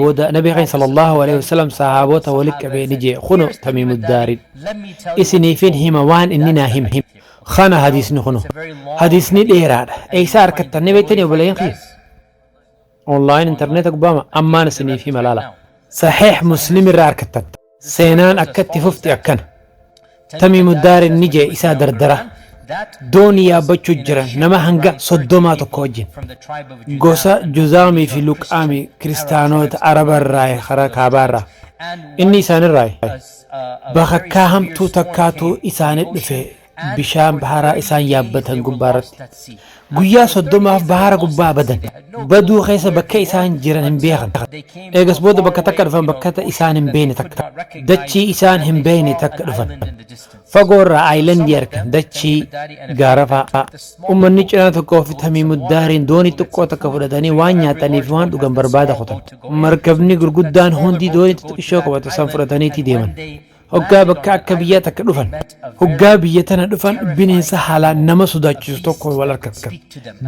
booda Nabi keenya sallallahu alaihi wasallam sahaabota walitti qabee ni jee, kuno Tamiimuddaariin isiniifin hima waan inni naa hime. Kana hadiisni kuno hadiisni dheeraadha. Eeysaa harkattan ni beektanii obboleeyyan kiyya? Online internet gubbaama ammaan isiniif hima laala. Saxiix Muslim irraa harkattan. Seenaan akka itti fufti akkana. Tamiimuddaariin ni jee isaa dardara. Doonii yaabbachuu jiran nama hanga 30 tokko wajjin. Gosa Juzaamii fi Luqaamii kiristaanota Araba irraa karaa kaabaarraa. Inni isaanirraa bakakkaa hamtuu takkaatu isaanit dhufe bishaan baharaa isaan yaabbatan gubbaarratti. Guyyaa 30f bahara gubbaa badan. Baduu keessa bakka isaan jiran hin beekan. Eegas booda bakka takka dhufan, bakka isaan hin beekne takka. Dachii isaan hin beekne takka dhufan. Fagoorraa islandii argan, dachii gaara fa'aa. Uummanni cinaa tokkoo fi Tamiimuddaariin doonii xiqqoo takka fudhatanii waan nyaatanii fi waan dhugan barbaada kutan. Markabni gurguddaan hundi doonii xixiqqoo qabatu san fudhataniiti deeman. Hoggaa bakka akka biyyaa takka dhufan. Hoggaa biyya tana dhufan bineensa haalaan nama sodaachisu tokko wal argatan.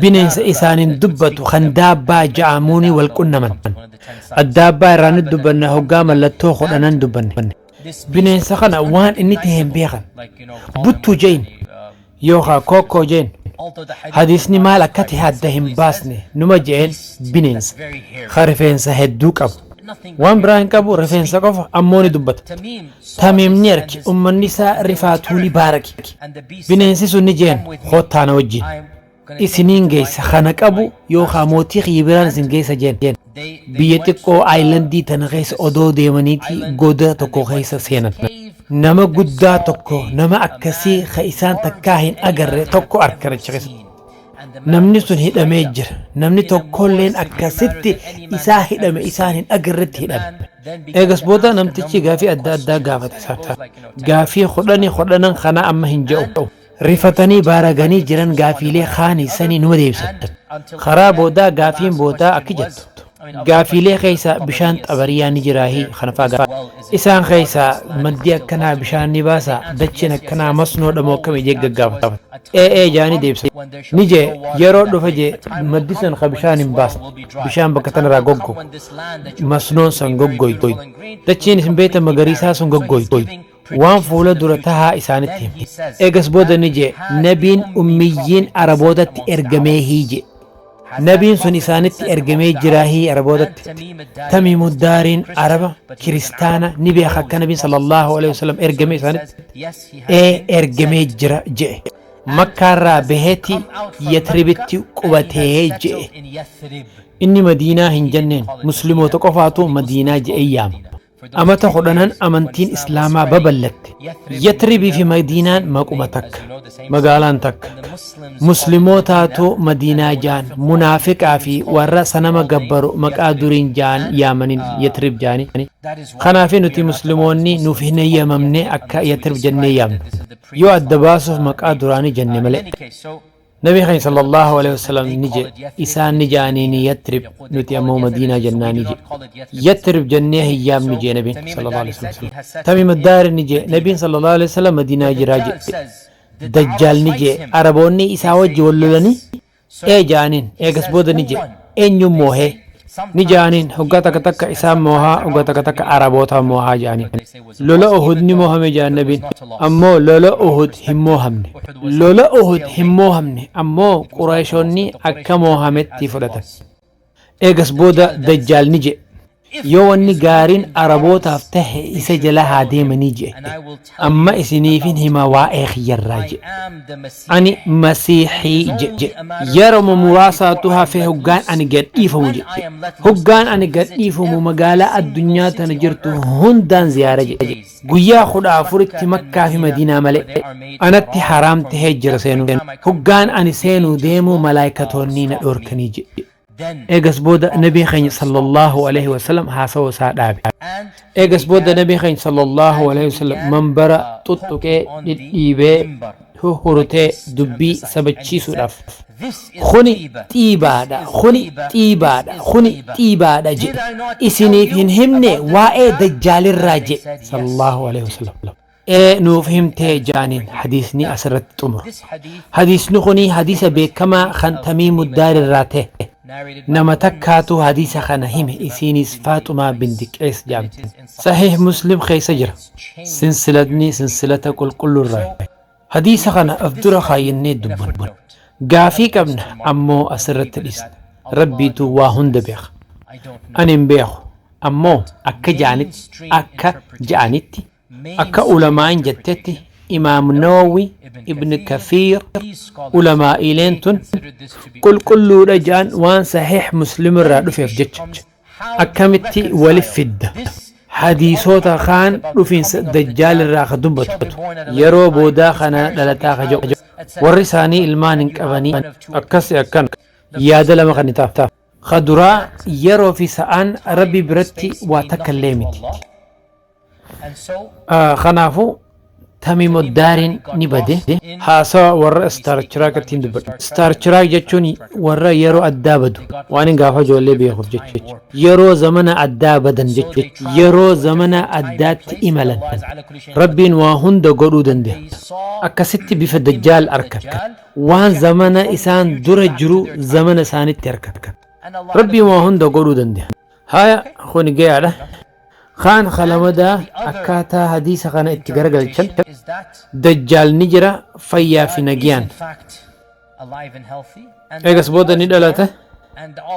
Bineensa isaaniin dubbatu kan daabbaa ja'amuuni wal qunnaman. Addaabbaa irraa ni dubbanna, hoggaa mallattoo 10n dubbanne. Bineensa kana waan inni ta'e hin beekan. Buttuu je'in yookaan kokkoo je'in. Hadiisni maal akka ta'e adda hin baasne, numa je'een bineensa. Ka rifeensa hedduu qabu. Waan biraa hin qabu, rifeensa qofa, ammoo ni dubbata. Tamiim ni arge, ummanni isaa rifaatuu ni baarake. Bineensi sun ni jeen, "Kottaa na wajjin. Isiniin geessa kana qabu yookaan mootii kiyya biraan isin geessa," jeen. Biyya xiqqoo islandii tana keessa odoo deemaniiti goda tokko keessa seenan. Nama guddaa tokko, nama akkasii ka isaan takkaa hin agarre tokko argan achi keessa. Namni sun hidhamee jira. Namni tokkolleen akkasitti isaa hidhame isaan hin agarretti hidhame. Eegas booda namtichi gaafii adda addaa gaafate isaan. Gaafii 10 10n kana amma hin je'u. Rifatanii baaraganii jiran, gaafiilee kaanii sanii numa deebisan. Karaa boodaa gaafiin boodaa akki jettu. Gaafiilee keessa bishaan xabariyaa ni jiraahii kana fa'aa gaafa. Isaan keessaa maddi akkanaa bishaan ni baasa, dacheen akkanaa masnoodha moo akkamii jee gaggaafata. Ee ee jaanii deebisan. Ni jee yeroo dhufa jee maddi sun ka bishaan hin baasne. Bishaan bakka tanarraa goggogu. Masnoon san goggoytu. Dacheen isin beektan magariisaa sun goggoytu. Waan fuula dura tahaa isaanitti hime. Eegas booda ni jee nabiin ummiyyiin Arabootatti ergamee hiije. Nabiin sun isaanitti ergamee jiraahii Arabootatti. Tamiimuddaariin Araba kiristaana ni beeka akka nabiin sallallahu alaihi wasallam ergame isaanitti. Ee, ergamee jira je'e. Makkaarraa baheeti Yatribitti qubatee je'e. Inni Madiinaa hin jenneen, Musliimoota qofaatu Madiinaa je'ee yaama. Amata 10n amantiin Islaamaa babal'atte. Yatribii fi Madiinaan maquma takka. Magaalaan takka. Muslimootaatu Madiinaa ja'an, munaafiqaa fi warra sanama gabbaru maqaa duriin ja'an yaamanin Yatrib ja'ani. Kanaaf nuti Musliimoonni nuuf hin eeyyamamne akka Yatrib jennee yaamnu. Yoo adda baasuuf maqaa duraanii jenne malee. Nabi keenya sallallahu alaihi wasallam ni jedhe, isaan ni ja'aniini Yatrib, nuti ammoo Madiinaa jennaa ni jedhe. Yatrib jennee hin yaamnu jee nabiin sallallahu alaihi wasallam. Tamiim Addaari ni jee nabiin sallallahu alaihi wasallam Madiinaa jiraa jedhe. Dajjaal ni jee Araboonni isaa wajji wal lolanii ee ja'aniin. Eegas booda ni jee eenyuun moohee? Ni ja'aniin, hoggaa takka takka isaan moohaa, hoggaa takka takka Araboota moohaa ja'aniin. Lola Uhud ni moohame ja'an nabiin, ammoo lola Uhud hin moohamne. Lola Uhud hin moohamne, ammoo Qureeshonni akka moohametti fudhatan. Eegas booda Dajjaal ni jedhe, yoo wanni gaariin Arabootaaf tahe isa jala haa deemanii jedhe. Amma isiniifin hima waa'ee kiyyarraa jedhe. Ani Masiixii jedhe. Yeroo muraasaatu hafee hoggaan ani gad dhiifamu jedhe. Hoggaan ani gad dhiifamu magaalaa addunyaa tana jirtu hundaan ziyaara jedhe. Guyyaa 14tti Makkaa fi Madiinaa malee anatti haraam tahee jira seenuu. Hoggaan ani seenuu deemuu malaayikatoonni na dhoorkanii jedhe. Eegas booda nabii keenya sallallahu alaihi wasallam haasawa isaa dhaabe. Eegas booda nabii keenya sallallahu alaihi wasallam manbara xuxuqee dhidhiibee huhurutee dubbii sabachiisuudhaaf. "Kuni xiibaadha, kuni xiibaadha, kuni xiibaadha," jedhe. "Isiniif hin himne waa'ee dajjaalirraa?" jedhe sallallahu alaihi wasallam. Ee, nuuf himtee jaaniin. Hadiisni asirratti xumura. Hadiisni kuni hadiisa beekamaa kan Tamiimuddaar irraa ta'e. Nama takkaatu hadiisa kana hime, isiinis Faaxumaa binti Qees jedhamti. Sahiih Muslim keessa jira. Sinsilatni sinsilata qulqullurraa. Hadiisa kana af dura kaayyannee dubbanna. Gaafii qabna, ammoo asirratti dhiisna. Rabbiitu waa hunda beeka. Ani hin beeku. Ammoo akka ja'anitti, akka ulamaan jettetti, Imaam Nawawi, Ibn Kafiir, ulamaa'ileen tun qulqulluudha ja'an waan Sahiih Muslim irraa dhufeef jecha. Akkamitti walif fidda? Hadiisota kaan dhufiinsa dajjaal irraa ka dubbatu, yeroo boodaa kana dhalataa ka jedhu. Warri isaanii ilmaan hin qabanii akkasi akkan yaada lama kan itaaf. Ka duraa yeroo fi sa'aan Rabbi biratti waa takka illee miti. Kanaafuu Tamiimuddaariin ni bade. Haasawa warra Star Trek ittiin dubbadha. Star Trek jechuun warra yeroo addaa badu. Waan hin gaafa ijoollee beekuuf jechuudha. Yeroo zamana addaa badan jechuudha. Yeroo zamana addaatti imalan. Rabbiin waa hunda godhuu danda'a. Akkasitti bifa dajjaal arkan. Waan zamana isaan dura jiru zamana isaanitti arkan. Rabbiin waa hunda godhuu danda'a. Haya kuni gayaadha. Kaan kalamadaa akkaataa hadiisa kana itti garagalchan dajjaal ni jira fayyaa fi nagiyaan. Eegas booda ni dhalata.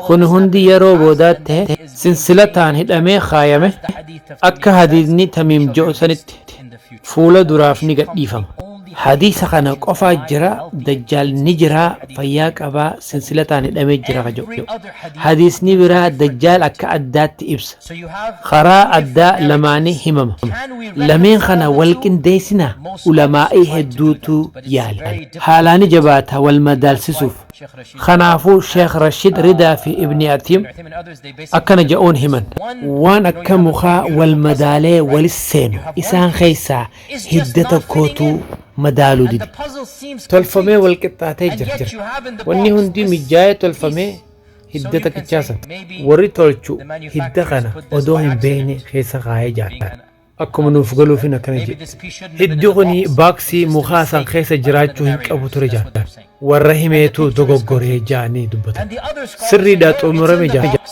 Kun hundi yeroo boodaa ta'e sinsilataan hidhamee kaayame akka hadiisni Tamiim jedhu sanitti fuula duraaf ni gadhiifama. Hadiisa kana qofaa jira dajjaal ni jira fayyaa qabaa sinsilataan hidhamee jira ka jedhu. Hadiisni biraa dajjaal akka addaatti ibsa. Karaa addaa lamaanii himama. Lameen kana wal qindeessinaa ulamaa'ii hedduutu yaale. Haalaani jabaata wal madaalsisuuf. Kanaafuu Sheekh Rashid Ridaa fi Ibni Atiim akkana jedhuun himan. Waan akka mukaa wal madaalee walis seenu isaan keessaa hidda tokkootu madaaluu dide. Tolfamee wal qixxaatee jira. Wanni hundi mijaa'ee tolfamee hidda tokkichaa sana. Warri tolchu hidda kana odoo hin beekne keessa kaayee jaallata. Akkuma nuuf galuufin akkana jedhe. Hiddi kuni baaksii mukaa san keessa jiraachuu hin qabu ture jaallatan. Warra himeetu dogoggoree jaanii dubbatan. Sirriidha xumurame jaallatan.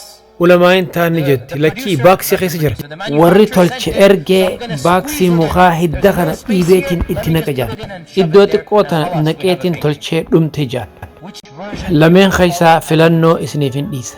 Ulamaa'in taanni jetti lakkii baaksii keessa jira. Warri tolche ergee baaksii mukaa hidda kana dhiibeetiin itti naqa jaallatan. Iddoo xiqqoo tana naqeetiin tolchee dhumte jaallatan. Lameen keessaa filannoo isiniif hin dhiisa.